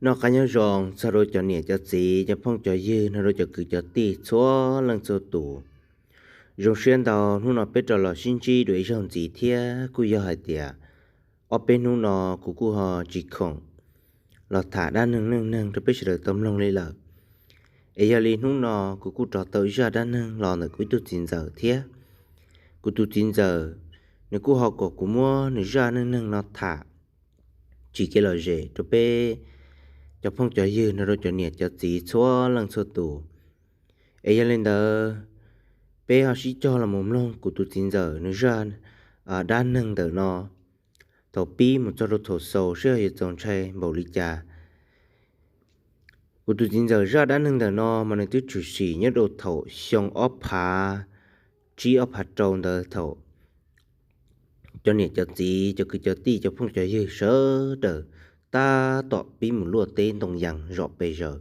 Noj qab nyob zoo txog rau cov niam cov txiv, cov phooj cov ywg, nrog rau cov kwv cov tij txhua leej txhua tus. Zoo siab ntau hnub no peb rov los sib ntsib dua ib zaug ntxiv thiab. Kuj yog hais tias ob peb hnub no kuv kuj ho tsis khoom los tham dab neeg neej neeg rau peb sawv daws tau mloog li lawm. Es yog li hnub no kuv kuj rov tau ib zaj dab neeg los ntawm kuv ib tug txiv ntxawm thiab. Kuv tus txiv ntxawm nws kuj ho kom kuv muab nws zaj neej neeg no tham tsim kev lom zem rau peb cov phooj cov ywg, nrog rau cov niam cov txiv txhua leej txhua tus. Es yog li ntawd, peb ho sib cog los mus mloog kuv tus txiv ntxawm nws zaj dab neeg ntawm no, thaum pib mus txog rau thaum xaus seb ho yuav txaus ntshai npaum li cas. Kuv tus txiv ntxawm zaj dab neeg ntawm no mas nws twb tshwm sim nyob rau thaum xyoo ob phav tsib ob phav rau ntawd, thaum cov niam cov txiv, cov kwv cov tij, cov phooj cov ywg sawv daws tab tom pib mus luaj teb ntoo yas zom pes zaws.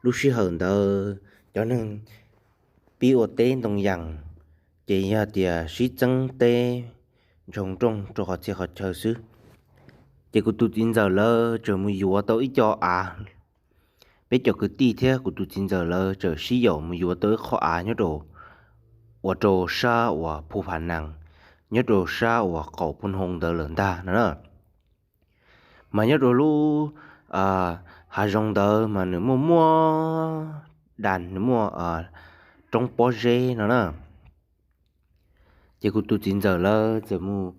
Lub sij hawm ntawd cov neeg pib ua teb ntoo yas ces yog tias sib txeeb teb ntsoo nrooj rau qhov txhia qhov chaw xwb. Ces kuv tus txiv ntxawm lawv tseem mus yuav tau ib co av. Peb cov kwv tij thiab kuv tus txiv ntxawm lawv tseem sib yaum mus yuav tau ib qho av nyob rau, ua rau sab uas Phu Pha Nas, nyob rau sab uas qaum Phu Hoo ntawd lawm ntag no na. Mas nyob rau lub hav zoov ntawd mas nws muaj muaj das, nws muaj roob pob zeb no na. Ces kuv tus txiv ntxawm lawv txawm mus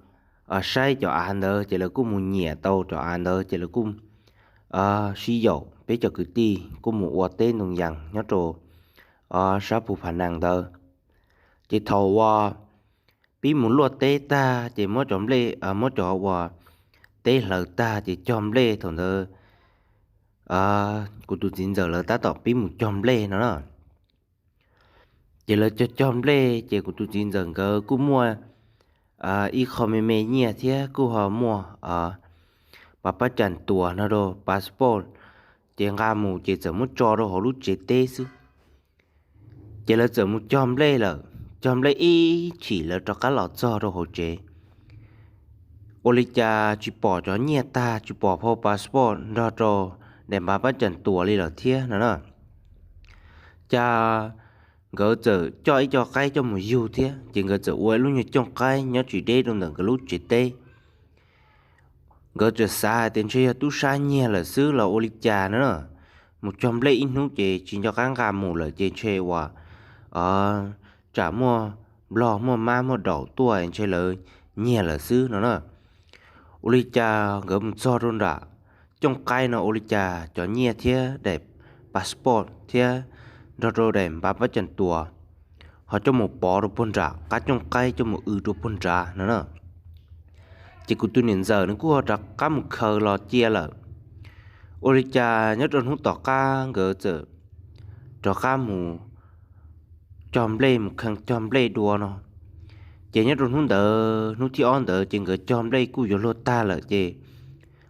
saib cov av ntawd, ces lawv kuj mus nyiam tau cov av ntawd, ces lawv kuj sib yaum peb cov kwv tij kuj mus ua teb ntoo yas nyob rau sab Phu Pha Nas ntawd. Ces thaum uas pib mus luaj teb tag ces muab cov nplej, muab cov uas teb hlawv tag ces cog nplej thaum ntawd. Kuv tus txiv ntxawm lawv tab tom pib mus cog nplej no na. Ces lawv cog cog nplej ces kuv tus txiv ntxawm nkawd kuj muaj ib qho me me nyiaj thiab kuj ho muaj pab pab cas tuas no rau passport, ces nqa mus ces txawm muab tso rau hauv lub tsev teb xwb. Ces lawv txawm mus cog nplej lawm, cog nplej ib chim lawv rov qab los txog rau hauv tsev. Ua li cas tsis pom cov nyiaj tag, tsis pom phau passport nrog rau daim npav pab cas tuas li lawm thiab no na. Cas nkawd txawm coj ib co qaib coj mus yug thiab, ces nkawd txawm ua ib lub nyuag cooj qaib nyob tsis deb rau ntawm nkawd lub tsev teb. Nkawd txawm xav hais tias ntshe yog tub sab nyiag lawm xwb los ua li cas no na. Mus cog nplej ib hnub ces tsis nco qab nqa mus lawm ces ntshe uas tsam muaj nplog muaj mab muaj daum tuaj ntshe lawv nyiag lawm xwb no na. Ua li cas nkawd mus txog rau nram cooj qaib no ua li cas cov nyiaj thiab daim passport thiab nrog rau daim npav pab cas tuas ho coj mus pov rau puag nram qab cooj qaib, coj mus w rau puag nrad no na. Ces kuv tus niam ntxawm nws kuj ho rov qab mus khaws los cia lawm. Ua li cas nyob rau hnub tom qab nkawd txawm rov qab mus cog nplej, mus kheej cog nplej dua no. Ces nyob rau hnub ntawd, hnub thib ob ntawd ces nkawd cog nplej kuj yuav luag tag lawm ces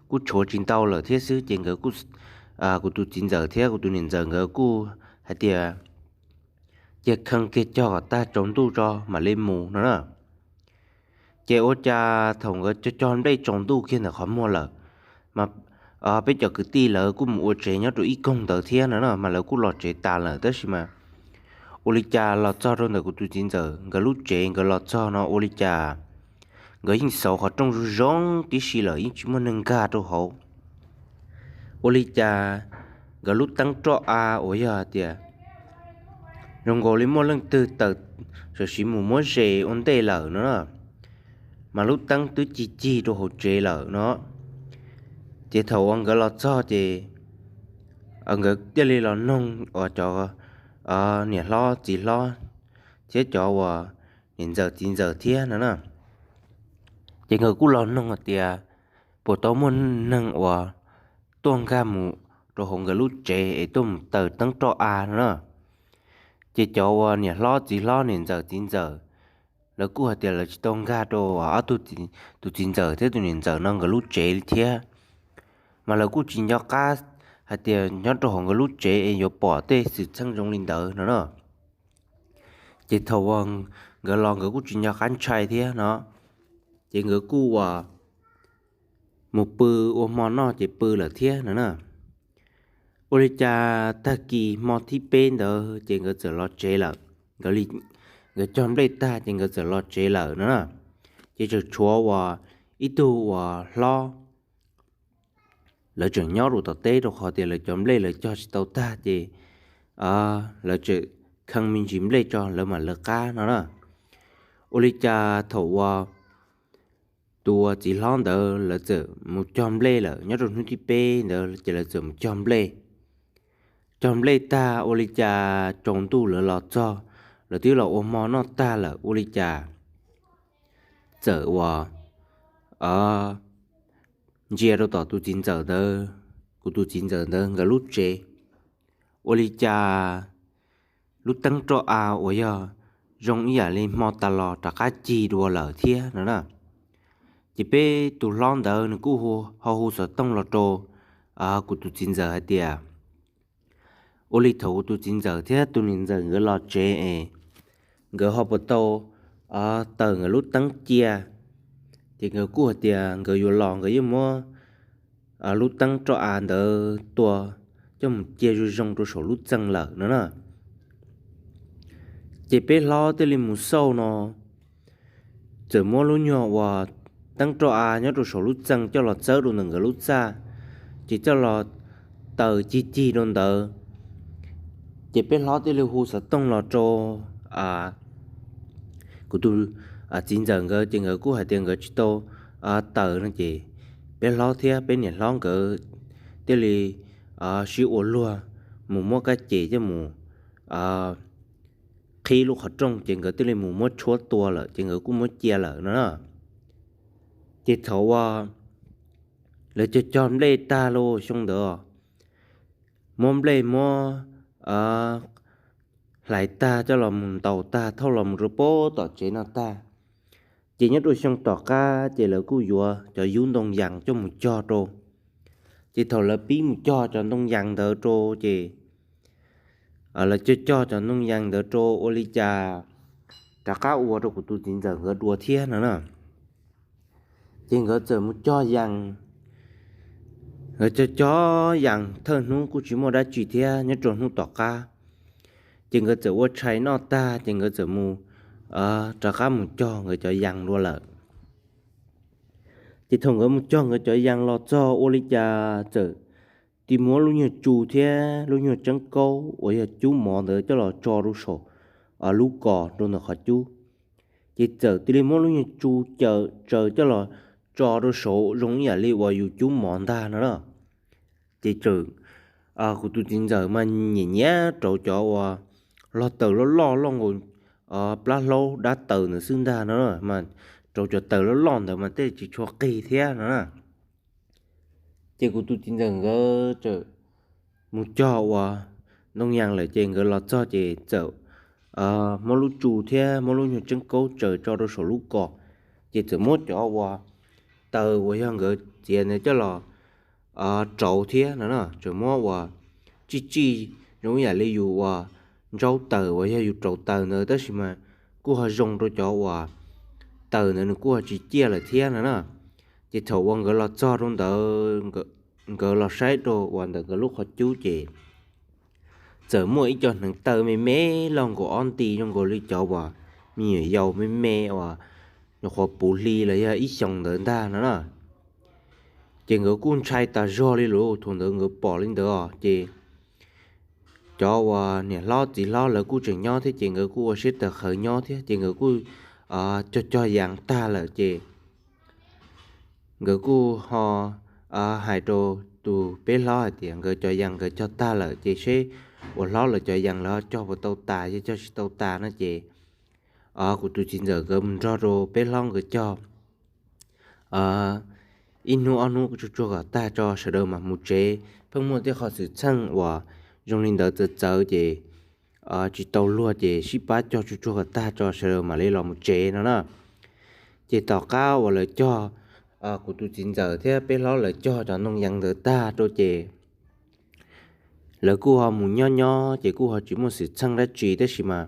kuj tshuav tsis ntau lawm thiab xwb ces nkawd kuj, kuv tus txiv ntxawm thiab kuv tus niam ntxawm nkawd kuj hais tias cia kheej kiag cog kom tag tsaus ntuj tso mam li mus no na. Ces ua cas thaum nkawd cog cog nplej tsaus ntuj kiag ntawm qhov muag lawm, mas peb cov kwv tij lawv kuj mus ua tsev nyob rau ib koog ntawd thiab no na, mas lawv kuj los tsev tas lawm tab sis mas ua li cas los txog rau ntawm kuv tus txiv ntxawm nkawd lub tsev, nkawd los txog no ua li cas nkawd yeej xauv qhov rooj zoo zoo tib si lawm, yeej tsis muaj neeg nkag rau hauv. Ua li cas nkawd lub teeb roj av uas yog hais tias zoo nkaus li muaj leej twg tawm, tam sim mus muab zes ua ntej lawm no na, mas lub teeb twb cig cig rau hauv tsev lawm no. Ces thaum uas nkawd los txog ces nkawd thiaj li los noog uas cov niam hlob txiv hlob thiab cov uas niam ntxawm txiv ntxawm thiab no na. Ces nkawd kuj los noog hais tias puas tau muaj neeg uas tuaj nkag mus rau hauv nkawd lub tsev es tuaj mus taws teeb roj av no na. Ces cov uas niam hlob txiv hlob niam ntxawm txiv ntxawm lawv kuj hais tias lawv tsis tau nkag rau ob tug, tus txiv ntxawm thiab tus niam ntxawm no nkawd lub tsev li thiab. Mas lawv kuj tsis nco qab hais tias nyob rau hauv nkawd lub tsev es yuav pom tej xwm txheej zoo li ntawd no na. Ces thaum uas nkawd los nkawd kuj tsis nco qab ntshai thiab no, ces nkawd kuj uas mus pw ua hmo noj ces pw lawm thiab no na. Ua li cas tag kis hmo thib peb ntawd ces nkawd txawm los tsev lawm. Nkawd cog nplej tag ces nkawd txawm los tsev lawm no na. Ces tseem tshuav uas ib tug uas hlob, lawv tseem nyob rau tom teb rau qhov tias lawv cov nplej lawv cog tsis tau tag ces lawv tseem khee me ntsis nplej tso lawv mam lawv qab no na. Ua li cas thaum uas tus uas txiv hlob ntawd lawv txawm mus cog nplej lawm, nyob rau hnub thib peb ntawd ces lawv txawm mus cog nplej. Cog nplej tag ua li cas tsaus ntuj lawv los txog, lawv twb los ua hmo noj tag lawm ua li cas txawm uas ntsia rau tom tus txiv ntxawm ntawd, kuv tus txiv ntxawm ntawd nkawd lub tsev, ua li cas lub teeb roj av uas yog zoo ib yam li hmo tas los rov qab cig dua lawm thiab no na. Ces peb tus hlob ntawd nws kuj ho hu xov tooj los rau kuv tus txiv ntxawm hais tias, ua li thaum kuv tus txiv ntxawm thiab tus niam ntxawm nkawd los tsev es nkawd ho puas tau taws nkawd lub teeb cia. Ces nkawd kuj hais tias nkawd yuav los nkawd yeej muab lub teeb roj av ntawd tua coj mus cia zoo zoo rau saum lub txee lawm no na. Ces peb hlob thiaj li mus xauj no, txawm muab lub nyuag uas teeb roj av nyob rau saum lub txee coj los txawb rau ntawm nkawd lub txaj, ces coj los taws cig cig rau ntawd. Ces peb hlob thiaj li hu xov tooj los rau kuv tus txiv ntxawm nkawd, ces nkawd kuj hais tias nkawd tsis tau taws no ces peb hlob thiab peb niam hlob nkawd thiaj li sib ua luag mus muab kab ces coj mus qhib lub qhov rooj, ces nkawd thiaj li mus muab tshuab tua lawm ces nkawd kuj muab cia lawm no na. Ces thaum uas lawv cog cog nplej tag lub xyoo ntawd, muab nplej muab hlais tag coj los mus ntaus tag thauj los mus rau pem tom tsev no tag, ces nyob rau xyoo tom qab ces lawv kuj yuav cov yub ntoo yas coj mus cog rau. Ces thaum lawv pib mus cog cov ntoo yas ntawd rau ces lawv cog cog cov ntoo yas ntawd rau ua li cas rov qab ua rau kuv tus txiv ntxawm nkawd dua thiab no na. Ces nkawd txawm mus cog yas, nkawd cog cog yas thawj hnub kuj tsis muaj dab tsi thiab, nyob rau hnub tom qab ces nkawd txawm ua tshais noj tag ces nkawd txawm mus rov qab mus cog nkawd cov yas dua lawm. Ces thaum nkawd mus cog nkawd cov yas los txog ua li cas txawm tig muab lub nyuag tsu thiab lub nyuag tseeb kaub uas yog cub mov ntawd coj los tso rau saum lub kos rau ntawm qhov cub. Ces txawm tig li muab lub nyuag tsu caws tsaws coj los tso rau saum zoo ib yam li uas yus cub mov ntag no na. Ces txawm kuv tus txiv ntxawm mas nyiam nyiam rauv cov uas log taws loj loj loj nkaus plab hlaub dab taws ntawd xwb ntag no mas, rauv cov taws loj loj ntawd mas tej tsis tshua qig thiab no na. Ces kuv tus txiv ntxawm nkawd txawm mus cog uas ntoo yas lawm ces nkawd los txog ces txawm muab lub tsu thiab muab lub nyuag tseeb kaub tsaws tso rau saum lub kos, ces txawm muab cov uas taws uas yog nkawd txiav ntawd coj los rauv thiab no na. Txawm muab uas tsij tsij zoo ib yam li yus uas ntsaub taws uas yog yus rauv taws ntawd tab sis mas kuj ho zoo rau cov uas taws ntawd nws kuj ho tsis ciaj lawm thiab no na. Ces thaum uas nkawd los txog rau ntawd, nkawd los saib rau uas ntawm nkawd lub qhov cub ces txawm muaj ib co hneev taw me me loj nkaus ob nti zoo nkaus li cov uas me nyuam yaus me me uas nyuam qhuav puv hli los yog ib xyoos ntawd ntag no na. Ces nkawd kuj ntshai tas zog li lawm thaum ntawd nkawd pom li ntawd os. Ces cov uas niam hlob txiv hlob lawv kuj tseem nyob thiab ces nkawd kuj ua siab tawv qhawv nyob thiab ces nkawd kuj cog cog yas tag lawm ces nkawd kuj ho hais rau tus peb hlob hais tias nkawd cov yas nkawd cog tag lawm ces seb uas hlob lawv cov yas lawv cog puas tau tas, yog cog tsis tau tas no ces kuv tus txiv ntxawm nkawd mus nrog rau peb hlob nkawd cog ib hnub ob hnub tsuag tsuag kom tag tso sawv daws mam mus tsev. Pheej muaj tej qhov xwm txheej uas zoo li ntawd txawv txawv ces tsis tau luag ces sib pab cog tsuag tsuag kom tag tso sawv daws mam li los mus tsev no na. Ces tom qab uas lawv cog, kuv tus txiv ntxawm thiab peb hlob lawv cog cov ntoo yas ntawd tag rau ces lawv kuj ho mus nyob nyob ces kuj ho tsis muaj xwm txheej dab tsi tab sis mas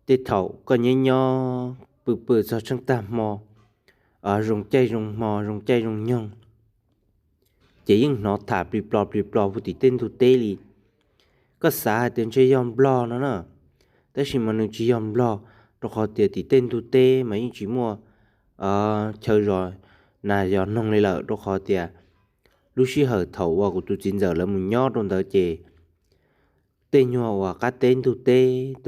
tej thaum koj nyob nyob pw pw txog tsheej tag hmo, zoo caij zoo hmo zoo caij zoo nyoog, ces yeej hnov tham plig plo plig plo puag tim tej ntug teb li. Koj xav hais tias ntshe yog nplog no na, tab sis mas nws tsis yog nplog, rau qhov tias tim tej ntug teb mas yeej tsis muaj chaw zos nas yog noog li lawm, rau qhov tias lub sij hawm thaum uas kuv tus txiv ntxawm lawv mus nyob rau ntawd ces tej nyuag uas qab teb ntug teb,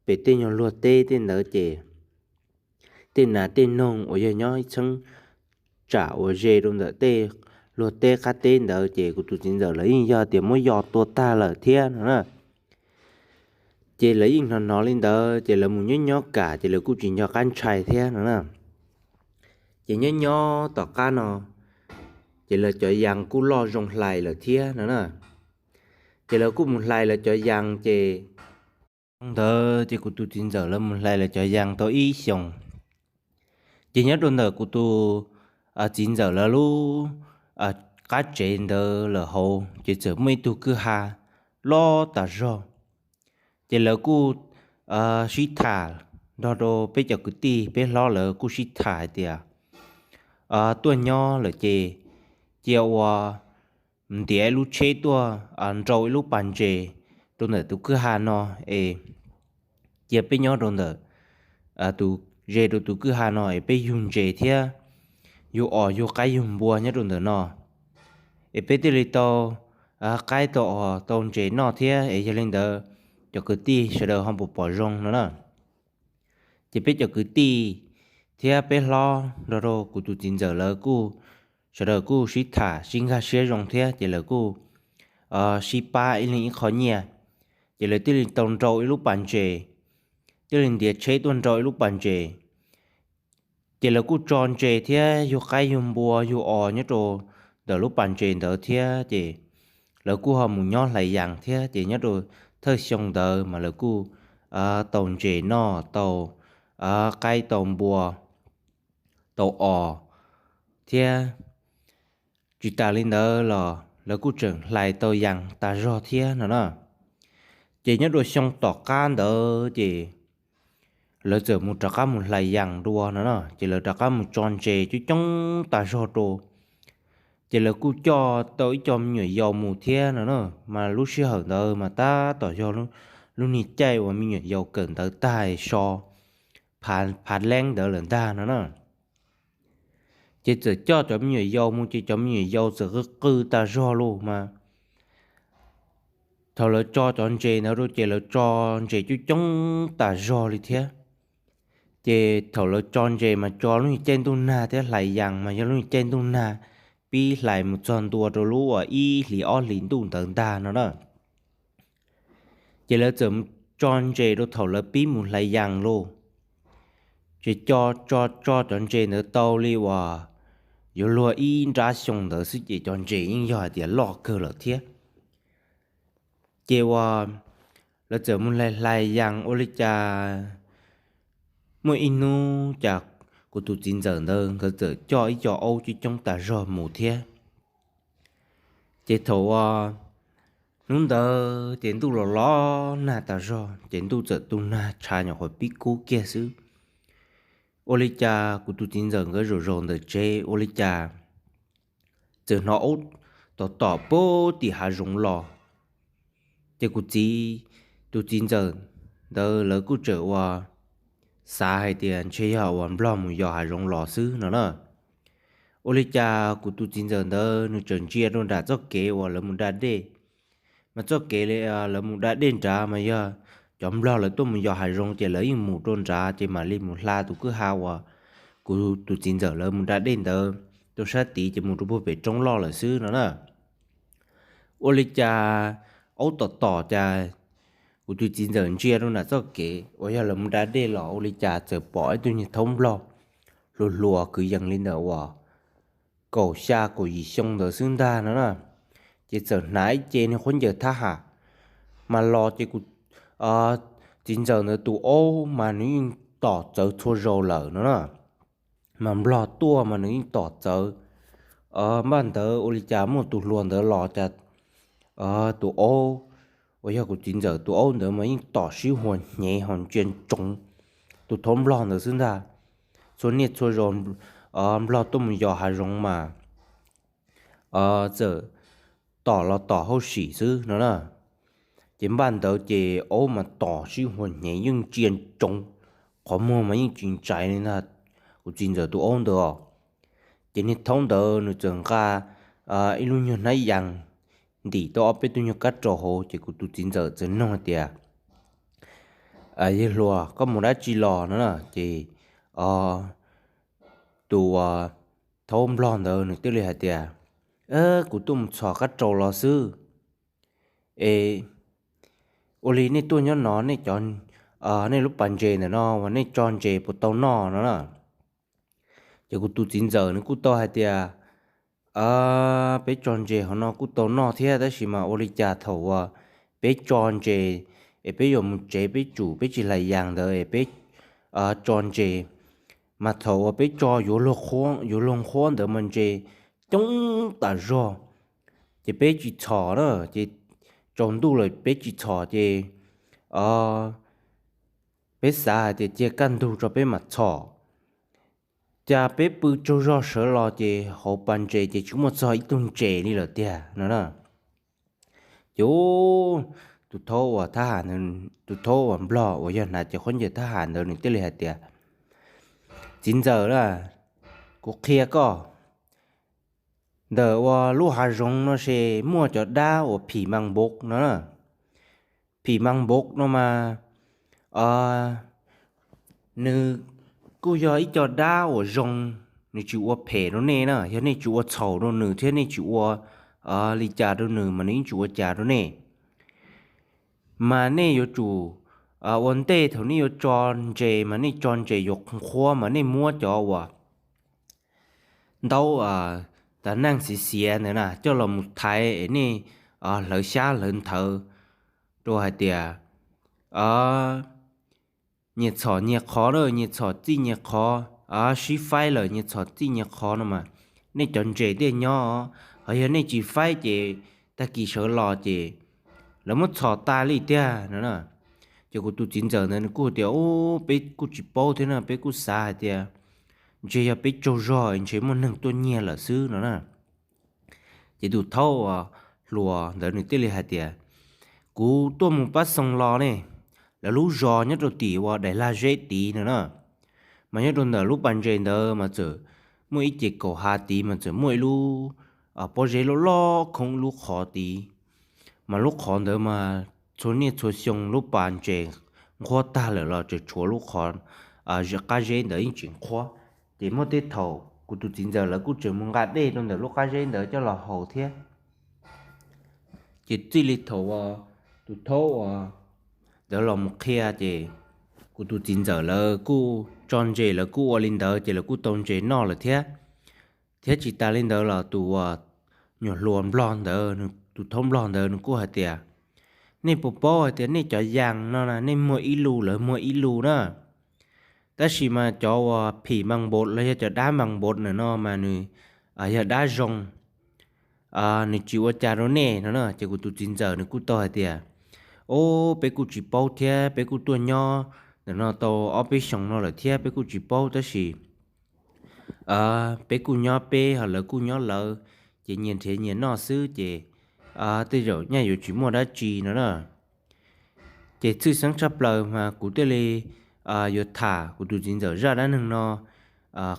pem tej nyuag luag teb tej ntawd ces tej nas tej noog uas yog nyob ib txheeb tsam uas ze rau ntawm tej luag teb qab teb ntawd ces kuv tus txiv ntxawm lawv yeej yog tias muab yos tua tag lawm thiab no na. Ces lawv yeej hnov hnov li ntawd ces lawv mus nyob nyob kam ces lawv kuj tsis nco qab ntshai thiab no na. Ces nyob nyob tom qab no ces lawv cov yas kuj loj zoo hlais lawm thiab no na. Ces lawv kuj mus hlais lawv cov yas ces, ntawd ces kuv tus txiv ntxawm lawv mus hlais lawv cov yas tau ib xyoos. Ces nyob rau ntawm kuv tus txiv ntxawm lawv lub qab tsev ntawd lawm hauv ces txawm muaj ib tug kwj ha loj tas zog. Ces lawv kuj sib tham nrog rau peb cov kwv tij peb hlob lawv kuj sib tham hais tias tuaj nyob lawm ces cia ua ntiav ib lub tsheb tuaj nrau ib lub pas ntses rau ntawm tus kwj ha no es cia peb nyob rau ntawm tus, ze rau tus kwj ha no es peb yug ntses thiab yug os yug qaib yug npua nyob rau ntawm no es peb thiaj li tau qaib tau os tau ntses noj thiab es yog li ntawd cov kwv tij sawv daws ho puas pom zoo no na. Ces peb cov kwv tij thiab peb hlob nrog rau kuv tus txiv ntxawm lawv kuj, sawv daws kuj sib tham sib nkag siab zoo thiab ces lawv kuj sib pab ib leeg ib qho nyiaj. Ces lawv thiaj li tau nrau ib lub pas ntses, thiaj li ntiav tsheb tuaj nrau ib lub pas ntses. Ces lawv kuj tso ntses thiab yug qaib yug npua yug os nyob rau ntawm lub pas ntses ntawd thiab ces lawv kuj ho mus nyob hlais yas thiab ces nyob rau thawj xyoo ntawd mas lawv kuj tau ntses noj tau qaib tau npua tau os thiab. Tsis tas li ntawd los lawv kuj tseem hlais tau yas tas zog thiab no na. Ces nyob rau xyoo tom qab ntawd ces lawv txawm mus rov qab mus hlais yas dua no na ces lawv rov qab mus tso ntses coob coob tas zog rau. Ces lawv kuj coj tau ib co me nyuam yaus mus thiab no na. Mas lub sij hawm ntawd mas tab tom yog lub niag caij uas me nyuam yaus kawm ntawv tag so phav leeb ntawd lawm ntag no na. Ces txawm coj cov me nyuam yaus mus ces cov me nyuam yaus txawm qw qw tas zog los mas thaum lawv tso cov ntses ntawd rau ces lawv tso ntses coob coob tas zog li thiab. Ces thaum lawv tso ntses mas tso lub caij ntuj nag thiab hlais yas mas yog lub caij ntuj nag pib hlais mus txog ntua rau lub uas ib hlis ob hlis ntuj ntawd ntag no na. Ces lawv txawm tso ntses rau thaum lawv pib mus hlais yas lauj. Ces tso tso cov ntses ntawd tau li uas yuav luag ib nrab xyoo ntawd xwb ces cov ntses yeej yog hais tias loj kawg lawm thiab. Ces uas lawv txawm mus hlais hlais yas ua li cas muaj ib hnub cas kuv tus txiv ntxawm ntawd nkawd txawm coj ib co aub coob coob tas zog mus thiab. Ces thaum uas hnub ntawd ces ntuj los los nag tas zog ces ntuj txawm tu nag tshav nyuam qhuav pib kub kiag xwb. Ua li cas kuv tus txiv ntxawm nkawd zaum zaum ntawm tsev ua li cas txawm hnov aub tom tom puag tim hav zoov los. Ces kuv txiv, tus txiv ntxawm ntawd lawv kuj txawm ua xav hais tias ntshe yog uas nplog mus yos hav zoov los xwb no na. Ua li cas kuv tus txiv ntxawm ntawd nws txawm ntsia rau nram txoj kev uas lawv mus da dej. Mas txoj kev li lawv mus da dej nrad mas yog cov nplog lawv tuaj mus yos hav zoov ces lawv yeej mus rau nrad ces mam li mus hla tus kwj ha uas kuv tus txiv ntxawm lawv mus da dej ntawd rau sab tid ces mus rau puag pem roob loj lawm xwb no na. Ua li cas aub tom tom cas kuv tus txiv ntxawm ntsia rau nram txoj kev uas yog lawv mus da dej los ua li cas txawm pom ib tug niag thaub nplog hluas hluas kwv yees li ntawm uas kaum xya kaum yim xyoo ntawd xwb ntag no na. Ces txawm hnav ib ce niag khaub ncaws thab ham mas los ces kuv txiv ntxawm ntawd tus aub mas nws yeej tom txawv txhua zaus lawm no na. Mas nplog tuaj mas nws yeej tom txawv. Npaj ntawd ua li cas muaj tus hluas ntawd los cas tus aub uas yog kuv txiv ntxawm tus aub ntawd mas yeej tom sib huas hnyev ho ntsia ntsoov tus thaub nplog ntawd xwb ntag. Txhua niaj txhua zaus nplog tuaj mus yos hav zoov mas txawm tom los tom hauj sim xwb no na. Ces npaj ntawd ces aub mas tom sib huas hnyev yeej ntsia ntsoov, qhov muag mas yeej tsis ntsais li ntag. Kuv txiv ntxawm tus aub ntawd os, ces niag thaub ntawd nws txawm nqa ib lub nyuag hnab yas ntim tau ob peb tug nyuag kab rau hauv, ces kuv tus txiv ntxawm txawm nug hais tias, Yawg hluas, koj mus dab tsi los no na? Ces tus thaub nplog ntawd nws thiaj li hais tias, Kuv tuaj mus txhos kab rau los xwb. Es ua li nej tuaj nyob no, nej cov, nej lub pas ntses ntawm no uas nej tso ntses puas tau noj no na? Ces kuv tus txiv ntxawm nws kuj tau hais tias, Peb tso ntses hauv no kuj tau noj thiab, tab sis mas ua li cas thaum uas peb tso ntses es peb yuav mus tsev, peb tsum peb tsis hlais yas ntawd es peb tso ntses, mas thaum uas peb tso yuav luag nqhuab ntawd mas ntses coob tas zog, ces peb tsis txhom na. Ces tsaus ntuj lawm peb tsis txhom ces peb xav hais tias cia kaj ntug tso peb mam txhom. Cas peb pw tsaug zog sawv los ces hauv pas ntses ces tsis muaj txog ib tug ntses li lawm tiag no na. Ces tus thaub uas thab ham, tus thaub uas nplog uas yog hnav cev khaub ncaws thab ham ntawd nws thiaj li hais tias, Txiv ntxawm na, kuv qhia koj, ntawm uas lub hav zoov no ces muaj cov dab uas phim mas npov no na. Phim mas npov no mas nws kuj yog ib co dab uas zoo, nws tsis ua phem rau nej na. Yog nej tsis ua txhaum rau nws thiab nej tsis ua li cas rau nws mas nws yeej tsis ua cas rau nej. Mas nej yuav tsum, ua ntej thaum nej yuav tso ntses mas nej tso ntses yuav nqhuab mas nej muab cov uas ntaub tas neej xiav xiav ntawd na coj los mus thaiv es nej hlawv xyab hlawv nthawv rau hais tias nyias txhom nyias qhov na, nyias txhom txij nyias qhov, sib faib lawm nyias txhom txij nyias qhov no mas nej cov ntses thiaj nyob. Ho yog nej tsis faib ces tag kis sawv los ces lawv muab txhom tas li tiag no na. Ces kuv tus txiv ntxawm ntawd nws kuj tias, Ub, peb kuj tsis paub thiab na, peb kuj xav hais tias ntshe yog peb tsaug zog ntshe muaj neeg tuaj nyiag lawm xwb no na. Ces tus thaub uas hluas ntawd nws thiaj li hais tias, Kuv tuaj mus pab xoo los ne, lawv lub zos nyob rau tim uas daim lag zeb tid no na. Mas nyob rau ntawm lub pas ntses ntawd mas txawm muaj ib ce kaum hav tid mas txawm muaj ib lub pob zeb loj loj khoob lub qhov tid. Mas lub qhov ntawd mas txhua niaj txhua xyoo lub pas ntses nqhuab tag lawm los tseem tshuav lub qhov qab zeb ntawd yeej tseem nqhuab. Ces muaj tej thaum kuv tus txiv ntxawm lawv kuj tseem mus nqa dej rau ntawm lub qab zeb ntawd coj los haus thiab. Ces txij li thaum uas tus thaub uas ntawd los mus qhia ces kuv tus txiv ntxawm lawv kuj tso ntses lawv kuj ua li ntawd ces lawv kuj tau ntses noj lawm thiab. Thiab tsis tas li ntawd los tus uas nyuam hluas nplog ntawd, tus thaub nplog ntawd nws kuj hais tias, Nej puas paub hais tias nej cov yas no na nej muag ib lus lawv muag ib lus na, tab sis mas cov uas phim mas npov los yog cov dab mas npov ntawm no mas nws yog dab zoo, nws tsis ua cas rau nej no na. Ces kuv tus txiv ntxawm nws kuj tau hais tias, Ub, peb kuj tsis paub thiab, peb kuj tuaj nyob ntawm no tau ob peb xyoos no lawm thiab peb kuj tsis paub, tab sis peb kuj nyob peb ho lawv kuj nyob lawv, ces nyias nrhiav nyias noj xwb ces tej zaum nyaj yuav tsis muaj dab tsi no na. Ces tshwj xeeb tshaj plaws mas kuv thiaj li yuav tham kuv tus txiv ntxawm zaj dab neeg no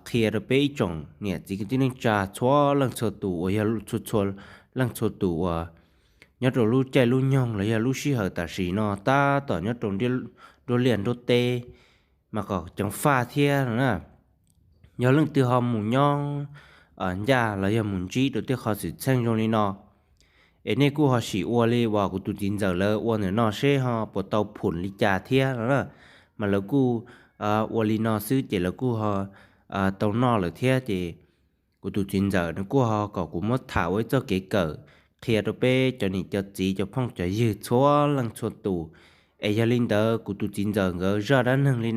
qhia rau peb ib tsoom niam txiv kwv tij neej tsa txhua leej txhua tus uas yog txhua txhua leej txhua tus uas nyob rau lub caij lub nyoog los yog lub sij hawm tam sim no tab tom nyob rau nruab liaj nruab teb mas kom ceev faj thiab no na. Yog leej twg ho mus nyob ncaj los yog mus ntsib rau tej qhov xwm txheej zoo li no, es nej kuj ho sim ua li uas kuv tus txiv ntxawm lawv ua ntawm no seb ho puas tau phum li cas thiab no na. Mas lawv kuj ua li no xwb ces lawv kuj ho tau noj lawm thiab ces kuv tus txiv ntxawm nws kuj ho kom kuv muab tham ua ib txoj kev kawm qhia rau peb cov niam cov txiv cov phooj cov ywg txhua leej txhua tus. Es yog li ntawd kuv tus txiv ntxawm nkawd zaj dab neeg li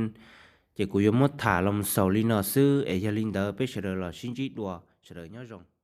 ces kuv yuav muab tham los xaus li no xwb, es yog li ntawd peb sawv daws los sib ntsib dua, sawv daws nyob zoo.